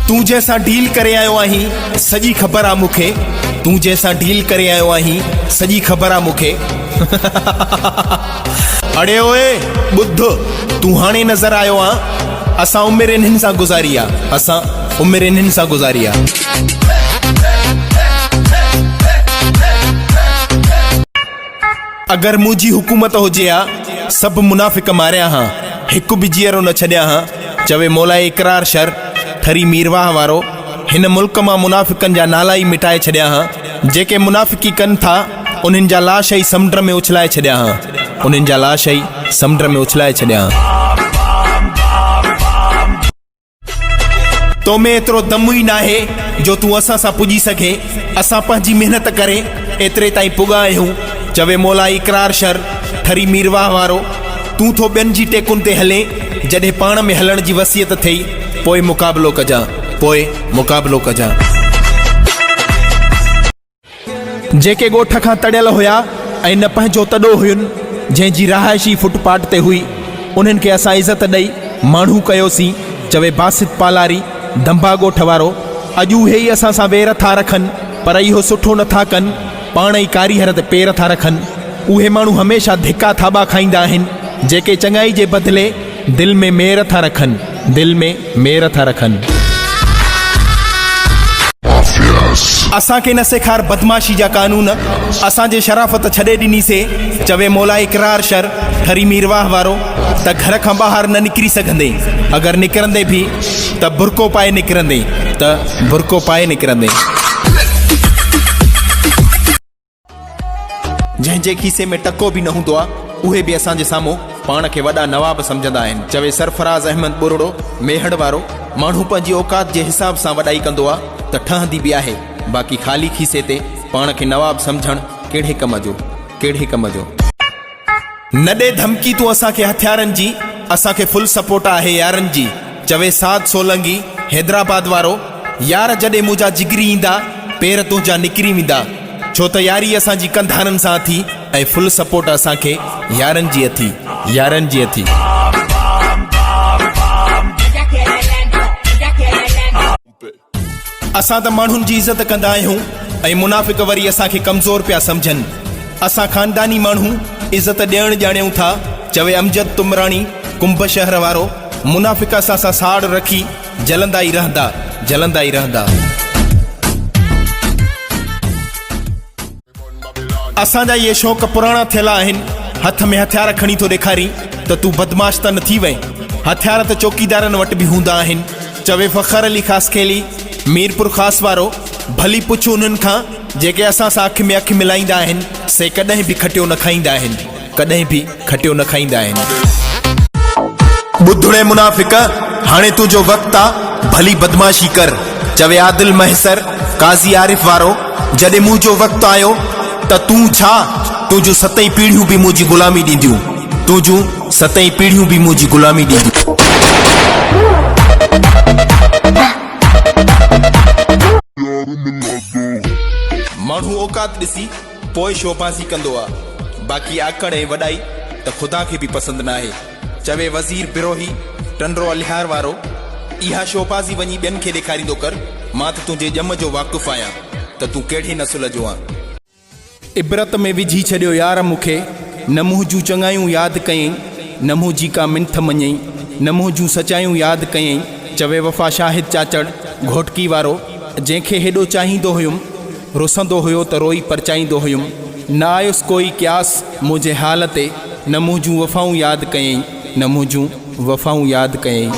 تون جنهن سان ڊيل ڪري آيو آهين سڄي خبر آ مون کي تون جنهن سان ڊيل ڪري آيو آهين سڄي خبر آ مون کي اڙي اوئي ٻڌ تون هاڻي نظر آيو آن اسان عمر انهن سان گذاري آ اسان عمر انهن سان گذاري آ. اگر منهنجي حڪومت هجي ها سڀ منافق ماريان ها هڪ به جيئرو نه ڇڏيان ها چوي مولائي اقرار شر ٺري ميرواهه وارو هن ملڪ مان منافقن جا نالا ئي مٽائي ڇڏيان ها جيڪي منافقي ڪن ٿا انهن جا لاش ئي سمنڊ ۾ اڇلائي ڇڏيان ها انهن جا لاش ئي سمنڊ ۾ اڇلائي ڇڏيان ها. تو ۾ ايترو دم ئي ناهي جو تون اسان سان پڄي سگهين، اسان پنهنجي محنت ڪري ايتري تائين پڳا آهيون، چوي مولائي اقرار شر، ٺري ميرواهه وارو، تون ٿو ٻين جي ٽيڪن تي هلين، جڏهن پاڻ ۾ هلڻ جي وصيت ٿئي، پوء مقابلو ڪجان، پوء مقابلو ڪجان. جيڪي ڳوٺ کان تڙيل هيا ۽ نه پنهنجو تڏو هين، جنهن جي رهائش ئي فٽ پاٽ تي هئي، انهن کي اسان عزت ڏئي ماڻهو ڪيوسين، چوي باسط پالاري، دنبا ڳوٺ وارو، اڄ اهي ئي اسان سان وير ٿا رکن، پر اهو سٺو نه ٿا ڪن، پاڻ ئي ڪاريهر تي پير ٿا رکن. اهي ماڻهو هميشه ڌڪا ٿاٻا کائيندا آهن، جيڪي چڱائي جي بدلي دل ۾ مير ٿا رکن، دل ۾ مير ٿا رکن. اسان کي نه سيکار بدمعاشي جا قانون، اسان جي شرافت ڇڏي ڏني سي، چوي مولا اقرار شر، ٺري ميرواهه وارو، ته گهر کان ٻاهر نه نڪري سگهندين، اگر نڪرندين به ته برقعو پائي نڪرندين، ته برقعو پائي نڪرندين. جنهن جي کيسي ۾ ٽڪو به نه هوندو آ، اهي به اسان جي سامهون پاڻ کي وڏا نواب سمجهندا آهن. چوي سرفراز احمد ٻرڙو، ميهڙ وارو، ماڻهو پنهنجي اوقات جي حساب سان وڏائي ڪندو آ ته ٺهندي به آهي، باقي خالي کيسي تي پاڻ کي نواب سمجهڻ ڪهڙي ڪم جو، ڪهڙي ڪم جو. نه ڏي ڌمڪي تون اسان کي هٿيارن جي، اسان کي فل سپورٽ آهي يارن جي، چوي سعد سولنگي، حيدرآباد وارو، يار جڏهن منهنجا جگري ايندا، پير تنهنجا نڪري ويندا، ڇو ته ياري اسان جي ڪنڌارن سان اٿي ۽ فل سپورٽ اسان کي يارن جي اٿي، يارن جي اٿي. اسان ته ماڻهن جي عزت ڪندا آهيون ۽ منافق وري اسان کي ڪمزور پيا سمجهن. اسان خانداني ماڻهو عزت ڏيڻ ڄاڻيون ٿا، چوي امجد تمراڻي، ڪنب شهر وارو، منافق اسان سان ساڙ رکي جلندا ئي رهندا، جلندا ئي رهندا. اسان جا اهي شوق پراڻا ٿيل آهن، هٿ ۾ هٿيار کڻي ٿو ڏيکارين ته تون بدمعاش ته نه ٿي وئين؟ هٿيار ته چوڪيدارن وٽ به هوندا آهن. چوي فخر علي خاصخيلي، ميرپورخاص وارو، ڀلي پڇ انهن کان جيڪي اسان سان اک ۾ اک ملائيندا آهن، سي ڪڏهن به کٽيو نه کائيندا آهن، ڪڏهن به کٽيو نه کائيندا آهن. ٻڌڙي منافق، هاڻي تنهنجو وقت آ، ڀلي بدمعاشي ڪر. چوي عادل مهيسر، قاضي عارف وارو، جڏهن منهنجو وقت آيو ته تون ڇا، تنهنجون ستئي پيڙهيون به منهنجي غلامي ڏينديون، تنهنجون ستئي پيڙهيون به منهنجي غلامي ڏينديون. ماڻهو اوقات ڏسي پوء شوبازي ڪندو آ، باقي آڪڙ ۽ وڏائي ته خدا کي به پسند ناهي. چوي وزير بروهي، ٽنڊو الهيار وارو، اها شوبازي وڃي ٻين کي ڏيکاريندو ڪر، مان ته تنهنجي ڄم جو واقف آهيان ته تون ڪهڙي نسل جو آن. عبرت ۾ وجهي ڇڏيو يار مون کي، نه منهنجون چڱايون ياد ڪيئين، نه منهنجي ڪا منٿ مڃيئين، نه منهنجون سچايون ياد ڪيئين، چوي وفا شاهد چاچڙ، گهوٽڪي وارو، جنهن کي هيڏو چاهيندو هيم، رسندو هيو ته روئي پرچائيندو هيم، نه آيس ڪوئي قياس منهنجي حال تي، نه منهنجون وفائون ياد ڪيئين، نه منهنجون وفائون ياد ڪيئين.